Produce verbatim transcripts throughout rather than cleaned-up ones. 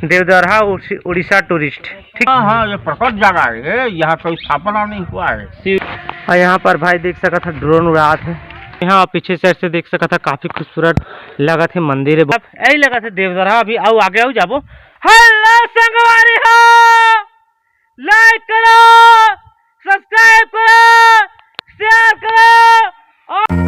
Devdarha Orissa tourist, ठीक। हाँ, हाँ, ये प्रकट जगह है, यहाँ कोई स्थापना नहीं हुआ है। और यहाँ पर भाई देख सकत है, ड्रोन उड़ात है। यहाँ पीछे साइड से देख सकत है, काफी खूबसूरत लगत है मंदिर है। अब यही लगत है देवदरहा, अभी आऊ आगे आऊ जाबो। हेलो संगवारी हो, लाइक करो, सब्सक्राइब करो, शेयर करो। और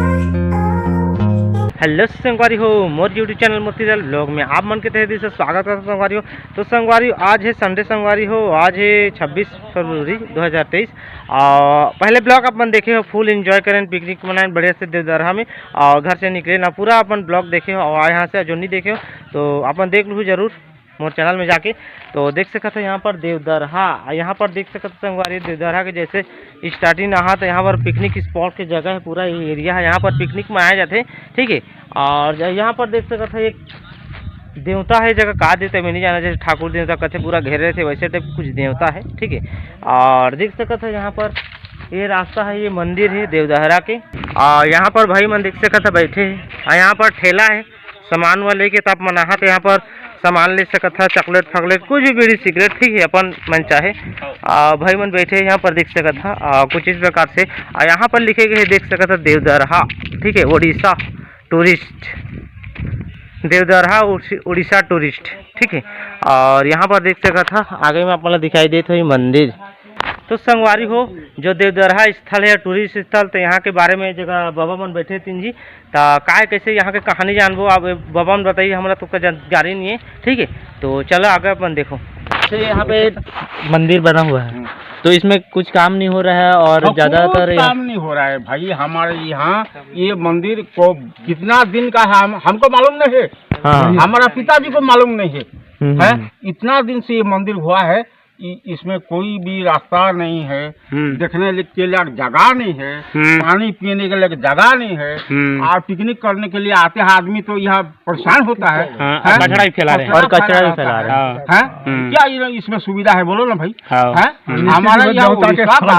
हेलो संगवारी हो, मोर YouTube चैनल मोतीलाल ब्लॉग में आप मन के तहे दिल से स्वागत करता हूँ संगवारी हो। तो संगवारी हो, आज है संडे संगवारी हो, आज है छब्बीस फरवरी दो हज़ार तेईस। और पहले ब्लॉग आप मन देखे हो, फुल एंजॉय करें, पिकनिक मनाएं बढ़िया से देवदरहा में, और घर से निकले ना, पूरा अपन ब्लॉग देखे हो। और यहाँ से जो नहीं देखे हो तो अपन देख लो जरूर मोर चैनल में जाके। तो देख सकत है यहाँ पर देवदरहा, यहाँ पर देख सकत है संगवारी देवदरहा के जैसे स्टार्टिंग रहा तो यहाँ पर पिकनिक स्पॉट के जगह है, पूरा ये एरिया है, यहाँ पर पिकनिक मनाया जाते, ठीक है। और ज-, यहाँ पर देख सकत है एक देवता है, जगह का देवता मैं नहीं जाना, जैसे ठाकुर देवता कहते पूरा घेरे रहते वैसे टाइप कुछ देवता है, ठीक है। और देख सकत है यहाँ पर ये रास्ता है, ये मंदिर है देवदहरा के। और यहाँ पर भाई मन देख सकत है बैठे हैं, और यहाँ पर ठेला है सामान वाले के, तो आप मन आहा तो यहाँ पर सामान ले सकत है, चॉकलेट फॉकलेट, कुछ भी बीड़ी सिगरेट, ठीक है, अपन मन चाहे। आ, भाई मन बैठे हैं यहाँ पर देख सकत है, आ, कुछ इस प्रकार से। आ, यहाँ पर लिखे गए देख सकत है देवदरहा, ठीक है, उड़ीसा टूरिस्ट, देवदरहा उड़ीसा टूरिस्ट, ठीक है। और यहाँ पर देख सकत है आगे में अपन ला दिखाई देत होही मंदिर। तो संगवारी हो, जो देवदरहा स्थल है टूरिस्ट स्थल, तो यहाँ के बारे में जगह बाबा मन बैठे तीन जी, तो काय कैसे यहाँ के कहानी जानबो। अब बाबा मन बताइए, हमरा तो का जानकारी नहीं है, ठीक है। तो चलो आगे अपन देखो। से यहाँ पे मंदिर बना हुआ है, हम्म। तो इसमें कुछ काम नहीं हो रहा है और हाँ, ज्यादातर कुछ यहाँ काम नहीं हो रहा है भाई। हमारे यहाँ ये मंदिर को कितना दिन का है, हम, हमको मालूम नहीं है। हाँ। हमारा पिताजी को मालूम नहीं है, हम्म, है? हम्म। इतना दिन से ये मंदिर हुआ है, इ-, इसमें कोई भी रास्ता नहीं है, हम्म। देखने के लिए जगह नहीं है, हम्म। पानी पीने के लिए जगह नहीं है, हम्म। और पिकनिक करने के लिए आते हैं आदमी तो यहाँ परेशान होता है, हाँ, हैं? कचरा भी फैला रहे हैं। और कचरा भी फैला रहे हैं। हाँ। हैं? हम्म। क्या ये, इसमें सुविधा है, बोलो ना भाई? हाँ। हैं? हम्म। हमारा यहाँ उड़ीसा का,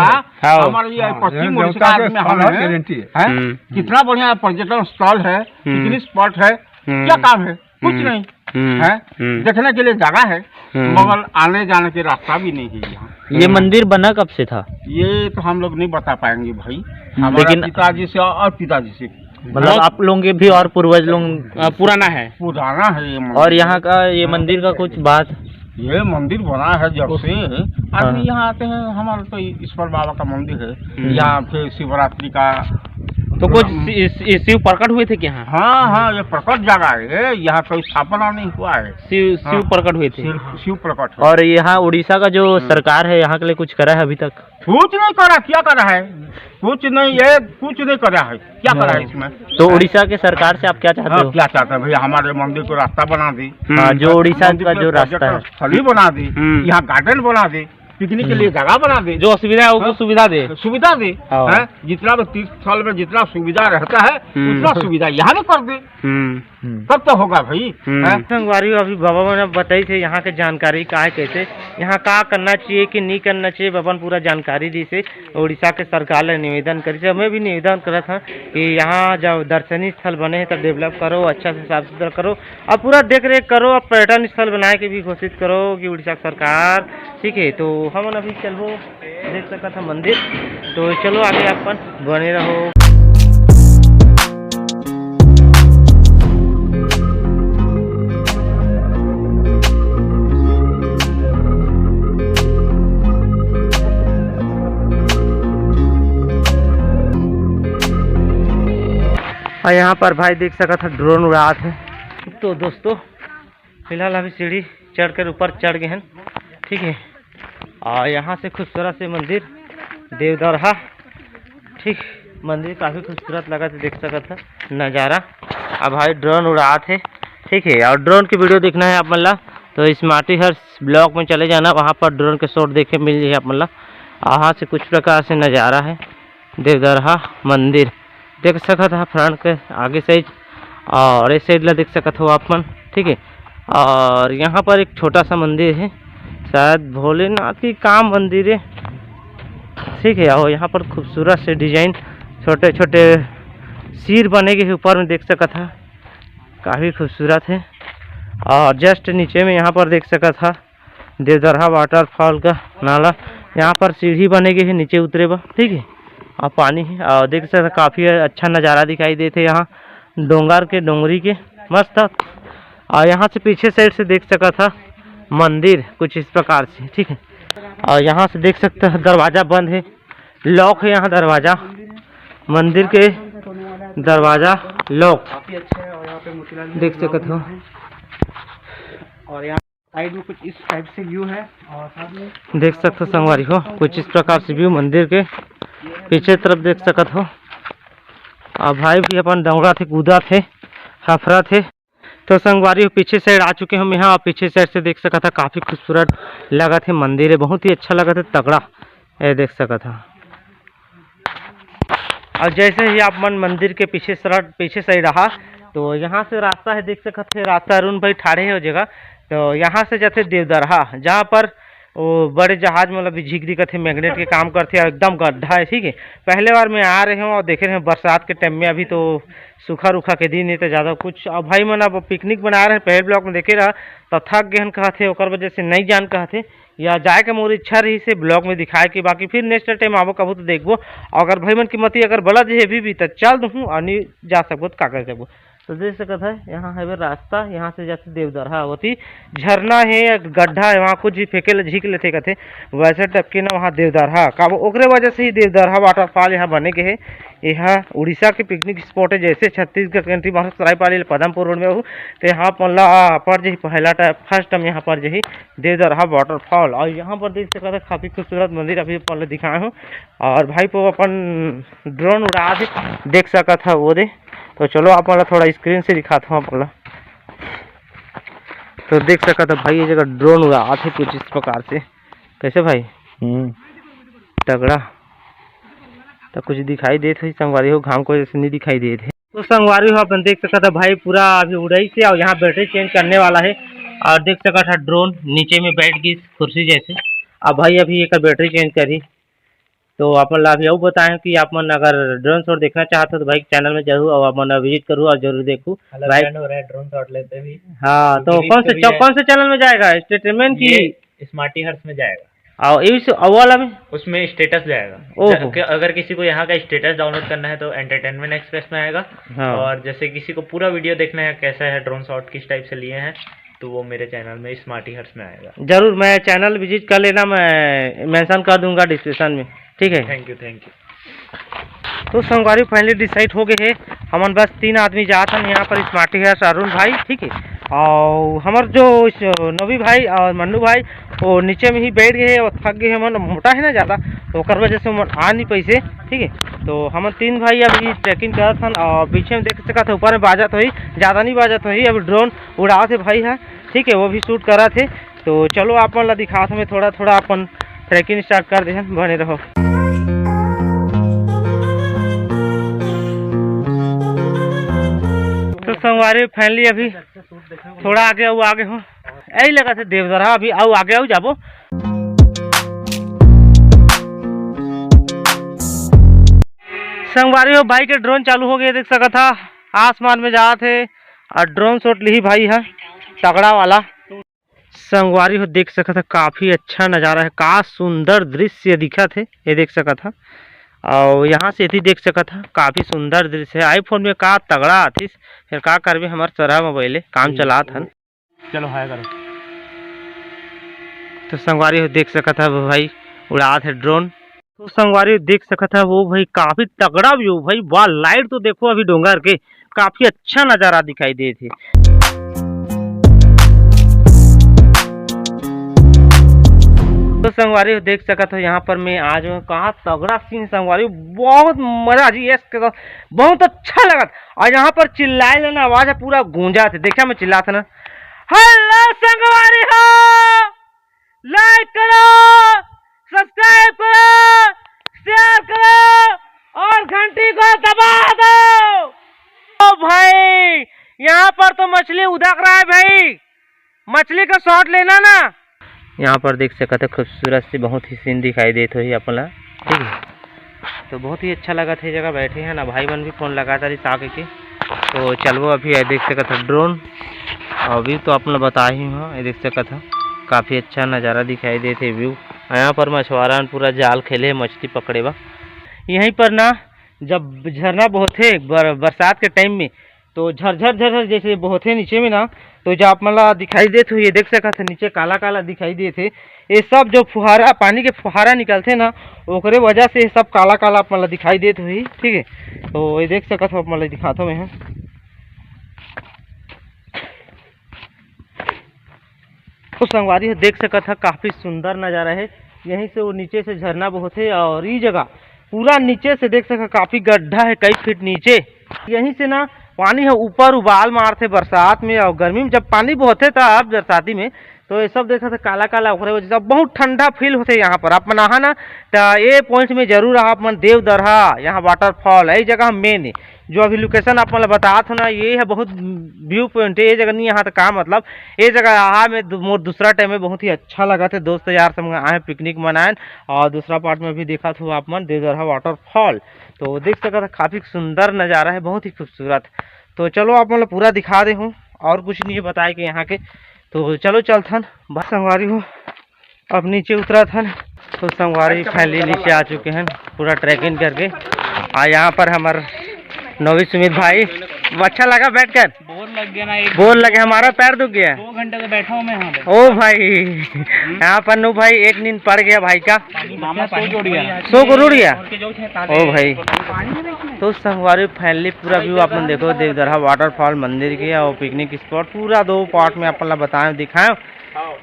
हाँ। हमारे ये हाँ, पश्चिम उड़ीसा का आदमी हम हैं, गारंटी है। हैं? हम्म। कितना बढ़िया पर्यटन स्थल है, हम्म। पिकनिक स्पॉट है, हम्म। क्या काम है? कुछ हम्म। नहीं। हम्म। हैं? हम्म। देखने के लिए जगह है, हम्म। मगर आने जाने के रास्ता भी नहीं है यहाँ। ये हम्म। मंदिर बना कब से था? ये तो हम लोग नहीं बता पाएंगे भाई, हम्म। हमारा लेकिन पिताजी से और पिताजी से। मतलब, बहुत आप लोगों के भी और पूर्वज लोग अ, पुराना है। पुराना है ये मंदिर। और यहाँ का, ये हाँ। मंदिर का कुछ बात? ये मंदिर बना है जब से आदमी हाँ। यहाँ आते हैं। हमारा तो ईश्वर बाबा का मंदिर है, हम्म। यहाँ फिर शिवरात्रि का तो कुछ पूरा शि-, शि-, शिव प्रकट हुए थे क्या यहाँ? हाँ, हाँ, ये प्रकट जगह है, यहाँ कोई स्थापना नहीं हुआ है। शिव, हाँ। शिव प्रकट हुए थे। शिव, शिव प्रकट है। और यहाँ उड़ीसा का जो हम्म। सरकार है, यहाँ के लिए कुछ करा है अभी तक? कुछ नहीं करा, क्या करा है? कुछ नहीं, ये कुछ नहीं करा है, क्या करा है हाँ। इसमें? तो उड़ीसा के सरकार से आप क्या चाहते हाँ, हो? क्या चाहते हैं भैया, हमारे मंदिर को रास्ता बना दी। हम्म। हाँ, जो उड़ीसा मंदिर का पे जो रास्ता है। पर्यटन स्थली बना दी, हम्म। यहाँ गार्डन बना दी, पिकनिक के लिए हम्म। जगह बना दी। जो असुविधा है, उसको हाँ? सुविधा दे। सुविधा दे, हाँ। हैं? जितना भी तीर्थ स्थल में जितना सुविधा रहता है, हम्म। उतना सुविधा यहाँ भी कर दे। हम्म। हम्म। तब तो होगा भाई, हम्म। हैं? संगवारी हो, अभी बाबा मन बताई थे यहाँ के जानकारी का है, कैसे यहाँ का करना चाहिए कि नहीं करना चाहिए, बाबा ने पूरा जानकारी दी से। उड़ीसा के सरकार ले निवेदन करी से, मैं भी निवेदन करत हूँ कि यहाँ जब दर्शनीय स्थल बने हैं तब डेवलप करो, अच्छा से साफ सुथरा करो, अब पूरा देख रेख करो, अब पर्यटन स्थल बनाए के भी घोषित करो कि उड़ीसा सरकार, ठीक है। तो हमन अभी चलबो, देख सकत ह मंदिर। तो चलो आगे अपन बने रहो। और यहाँ पर भाई देख सकत ह ड्रोन उड़ात है। तो दोस्तों, फिलहाल अभी सीढ़ी चढ़ कर ऊपर चढ़ गए हैं, ठीक है। और यहाँ से खूबसूरत से मंदिर देवदरहा, ठीक, मंदिर काफ़ी खूबसूरत लगा थे, देख सकत है नज़ारा। अब भाई ड्रोन उड़ात है, ठीक है, और ड्रोन की वीडियो देखना है आप मन ला तो स्मार्टी हर्ष ब्लॉग में चले जाना, वहाँ पर ड्रोन के शॉट देखे मिल जाए आप मन ला। वहाँ से कुछ प्रकार से नज़ारा है देवदरहा मंदिर। देख सकत ह फ्रंट के आगे साइड और इस साइड ला देख सकत हो आप मन, ठीक है। और यहाँ पर एक छोटा सा मंदिर है, शायद भोलेनाथ की का मंदिर है, ठीक है। और यहाँ पर खूबसूरत से डिजाइन, छोटे छोटे सिर बने के ऊपर में देख सकत ह, काफ़ी खूबसूरत है। और जस्ट नीचे में यहाँ पर देख सकत हा देवदरहा वाटरफॉल का नाला। यहाँ पर सीढ़ी बने गे हे नीचे उतरे बर, ठीक है। और पानी है और देख सकत हा काफ़ी अच्छा नज़ारा दिखाई देत हे यहाँ डोंगर के, डोंगरी के मस्त। और यहाँ से पीछे साइड से देख सकत हा मंदिर कुछ इस प्रकार से, ठीक है। और यहाँ से देख सकते हैं दरवाज़ा बंद है, लॉक है यहाँ दरवाज़ा, मंदिर के दरवाज़ा लॉक देख सकत हो। और यहाँ साइड में कुछ इस टाइप से व्यू है और साथ में देख सकते हो संगवारी हो, कुछ इस प्रकार से व्यू मंदिर के पीछे तरफ देख सकत हो। और भाई भी अपन दौड़त हे, कूदत हे, हफरत हे। तो संगवारी हो, पीछे साइड आ चुके हम यहाँ। पीछे साइड से देख सकत हा काफ़ी खूबसूरत लगत हे मंदिर है, बहुत ही अच्छा लगत हे, तगड़ा। ये देख सकत हा। और जैसे ही आप मन मंदिर के पीछे साइड, पीछे साइड रहा तो यहाँ से रास्ता है, देख सकत हे रास्ता अरुण भाई ठाड़े है वो जगह। तो यहाँ से जाते देवदरहा, जहाँ पर वो बड़े जहाज मतलब भी झिक दिखत हे, मैग्नेट के काम करथे और एकदम गड्ढा है, ठीक है। पहले बार मैं आ रहे हूँ और देखे रहे हूँ बरसात के टाइम में, अभी तो सूखा रूखा के दिन है तो ज़्यादा कुछ। अब भाई मन अब पिकनिक बना रहे हैं, पहले ब्लॉग में देखे रहा तो थक गए हन कहत हे, ओकर वजह से नहीं जान कहत हे, या जाए के मोर इच्छा रही से ब्लॉग में दिखाए के, बाकी फिर नेक्स्ट टाइम आबो कबो तो देखबो। अगर भाई मन की मती अगर बला जे अभी भी तो चल दूँ और नहीं जा सकबो तो का कर सकबो। तो देख सकत है यहाँ हवे रास्ता, यहाँ से जाते देवदरहा ओती झरना है, एक गड्ढा है, वहाँ कुछ भी फेंके ले झींक लेथे कथे, वैसे टपके ना वहाँ देवदरहा का, ओकरे वजह से ही देवदरहा वाटरफॉल यहाँ बने के है। यहाँ उड़ीसा के पिकनिक स्पॉट है, जैसे छत्तीसगढ़ के एंट्री मारो सरायपाली ले पदमपुर रोड में हो, तो यहाँ पर ला पर जही पहला टाइम, फर्स्ट टाइम यहाँ पर जही देवदरहा वाटरफॉल। और यहाँ पर देख सकत है काफ़ी खूबसूरत मंदिर अभी पहले दिखाए हूँ, और भाई को अपन ड्रोन उड़ा दे, देख सकत है वो दे। तो चलो आप मन ला थोड़ा स्क्रीन से दिखाता हूँ आप मन ला। तो देख सकत है भाई ये जगह ड्रोन उड़ात हे कुछ इस प्रकार से। कैसे भाई? हम्म। तगड़ा। तो कुछ दिखाई देत होही संगवारी हो, घाम को जैसे नहीं दिखाई देत हे। तो संगवारी हो अपन देख सकत है भाई पूरा अभी उड़ाई से और यहाँ बैटरी चेंज करने वाला है। और देख सकत है ड्रोन नीचे में बैठ गई कुर्सी जैसे। अब भाई अभी एक बैटरी चेंज करी। तो आप मन ला अभी अउ बताएं कि आप मन अगर ड्रोन शॉट देखना चाहते हो तो भाई चैनल में जरूर और आप मन विजिट करू और जरूर देखू अलग भाई। Brand हो रहा है ड्रोन शॉट लेते भी। हाँ, तो क्योंकि कौन से इसको भी चौ-, है। कौन से चैनल में जाएगा, एंटरटेनमेंट की? ये स्मार्टी हर्ट्स में जाएगा। और ये से-, और वाला में? उसमें स्टेटस जाएगा। ओहो। ज-, कि-, अगर किसी को यहाँ का स्टेटस डाउनलोड करना है तो एंटरटेनमेंट एक्सप्रेस में आएगा। हाँ। और जैसे किसी को पूरा वीडियो देखना है कैसा है ड्रोन शॉट, किस टाइप से लिए हैं, तो वो मेरे चैनल में स्मार्टी हर्ट्स में आएगा। जरूर, मैं चैनल विजिट कर लेना, मैं मेंशन कर दूंगा डिस्क्रिप्शन में, ठीक है। Thank you, thank you. तो संगवारी फाइनली डिसाइड हो गए है, हमन बस तीन आदमी जात हन यहाँ पर, स्मार्टी हर्ट्स, अरुण भाई, ठीक है, और हमर जो इस नवी भाई और मन्नू भाई वो नीचे में ही बैठ गए है और थक गए है, मन मोटा है ना ज़्यादा, तो ओकर वजह से मन आ नहीं पैसे, ठीक है। तो हमन तीन भाई अभी ट्रैकिंग करत हन और पीछे में देख सकत है ऊपर में बाजत होही, ज़्यादा नहीं बाजत होही, अभी ड्रोन उड़ावत हे भाई ह, ठीक है, वो भी शूट करत हे। तो चलो आप मन ला दिखात हमें थोड़ा थोड़ा अपन ट्रैकिंग स्टार्ट कर देहन, बने रहो। तो संगवारी फाइनली अभी थोड़ा आगे अउ आगे हो, यही लगा थे देवदरहा, अभी अउ आगे अउ जाबो। संगवारी हो भाई के ड्रोन चालू हो गए, देख सकत हा आसमान में जात हे और ड्रोन शॉट लिही भाई ह तगड़ा वाला। संगवारी हो देख सकत हा काफी अच्छा नजारा है, का सुंदर दृश्य दिखत हे, ये देख सकत हा। और यहाँ से एती देख सकत हा काफी सुंदर दृश्य है। आईफोन में का तगड़ा आतिस, फिर का करबे, हमर सरहा मोबाइल हे, काम चलात हन। चलो हाय करो। तो संगवारी हो देख सकत हा वो भाई उड़ात हे ड्रोन। तो संगवारी हो देख सकत हा वो भाई काफी तगड़ा व्यू भाई, वाह लाइट तो देखो अभी डोंगर के काफी अच्छा नजारा दिखाई देत हे। तो संगवारी हो देख सकत हो यहाँ पर मैं आज कहा तगड़ा सीन संगवारी, बहुत मजा जी, यस बहुत अच्छा लगत। और यहाँ पर चिल्लाए लेना आवाज है पूरा गूंजात हे, देखा मैं चिल्लात हे ना, हेलो संगवारी हो, लाइक करो, सब्सक्राइब करो, शेयर करो और घंटी को दबा दो। ओ भाई, यहाँ पर तो मछली उदक रहा है भाई, मछली का शॉट लेना ना। यहाँ पर देख सकत है खूबसूरत सी बहुत ही सीन दिखाई देत होही अपन ला, ठीक है। तो बहुत ही अच्छा लगत हे जगह बैठे हैं ना, भाई मन भी फोन लगातार इस आके के। तो चलबो अभी, ये देख सकत है ड्रोन अउ व्यू तो आप मन ल बता ही हँव, ये देख सकत हव, काफ़ी अच्छा नज़ारा दिखाई देत हे व्यू। यहाँ पर मछुआरा मन पूरा जाल खेले हे मछली पकड़े बर। यहीं पर ना, जब झरना बोहथे बर-, बरसात के टाइम में, तो झरझर झरझर जैसे बोहथे नीचे में ना, तो जो आप मन ला दिखाई देत होही, ये देख सकत हव, नीचे काला काला दिखाई देत हे। ये सब जो फुहारा, पानी के फुहारा निकलथे ना, ओकरे वजह से ये सब काला काला आप मन ला दिखाई देत होही, ठीक है। तो ये देख सकत हव, आप मन ला दिखात हँव मैं ह। तो संगवारी हो, देख सकत हव, काफ़ी सुंदर नज़ारा हे। यहीं से वो नीचे से झरना बोहथे अउ ई जगह पूरा नीचे से देख सकत हव, काफ़ी गड्ढा हे, कई फीट नीचे। यहीं से ना पानी ह ऊपर उबाल मारथे बरसात में, अउ गर्मी में जब पानी बोहथे तब बरसाती में, तो ये सब देख सकत हव काला काला, ओकरे वजह से बहुत ठंडा फील होथे यहाँ पर। आप मन आहा ना, त ये पॉइंट में जरूर आहा आप मन, देवदरहा, यहाँ वाटरफॉल, यही जगह मेन हे। जो अभी लोकेशन आप मन ल बतात हँव ना, ये ह बहुत व्यू पॉइंट हे, ये जगह नहीं आहा त का मतलब, ये जगह आहा में दु-, मोर दूसरा टाइम में बहुत ही अच्छा लगत हे, दोस्त यार संग आए, पिकनिक मनाएन। अउ दूसरा पार्ट में भी देखत हव आप मन देवदरहा वाटरफॉल, तो देख सकत हव, काफ़ी सुंदर नज़ारा हे, बहुत ही खूबसूरत। तो चलो आप मन ल पूरा दिखा देहूँ, अउ कुछ नहीं हे बताए के यहाँ के, तो चलो चलथन बस संगवारी हो। अब नीचे उतरत हन, तो संगवारी फाइनली नीचे आ चुके हैं पूरा ट्रैकिंग करके। अउ यहाँ पर हमर नवी सुमित भाई, अच्छा लगा बैठकर? बोर लग गया ना, एक बोर लगे, हमारा पैर दुख गया। दो घंटे से बैठा हूँ मैं यहाँ पे। ओ भाई, यहाँ पर नू भाई एक नींद पड़ गया भाई का। मामा सो के उठ गया। सो के उठ गया? ओ भाई, तो संगवारी फाइनली पूरा व्यू आप मन देखो, देवदरहा वाटरफॉल, मंदिर के अउ पिकनिक स्पॉट, पूरा दो पार्ट में आप मन ला बताएँव, दिखाएँव।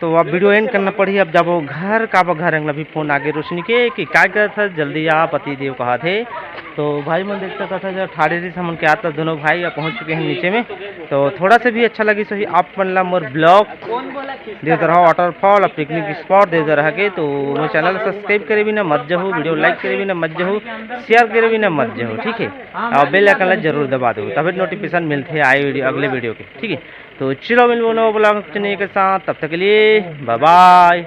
तो अब वीडियो एंड करना पड़ही। अब जाबो घर, काबर घर अंगला भी फोन आगे रोशनी के कि काय करत हस, जल्दी आ, पति देव कहत हे। तो भाई मन देख सकत हव, जब ठाड़े रहिस हमन के आत, दोनों भाई अब पहुँच चुके हैं नीचे में। तो थोड़ा सा भी अच्छा लगिस होही आप मन ला मोर ब्लॉग देवदरहा वाटरफॉल अउ पिकनिक स्पॉट देवदरहा के, तो मोर चैनल सब्सक्राइब करे बिना मत जहू, वीडियो लाइक करे बिना मत जहू, शेयर करे बिना मत जहू, ठीक है। अउ बेल आइकन ला जरूर दबा दो, तभी नोटिफिकेशन मिलथे आए वीडियो, अगले वीडियो के, ठीक है। तो चलो मिलबो नवा ब्लॉग चैनल के साथ, तब तक के लिए बाय बाय।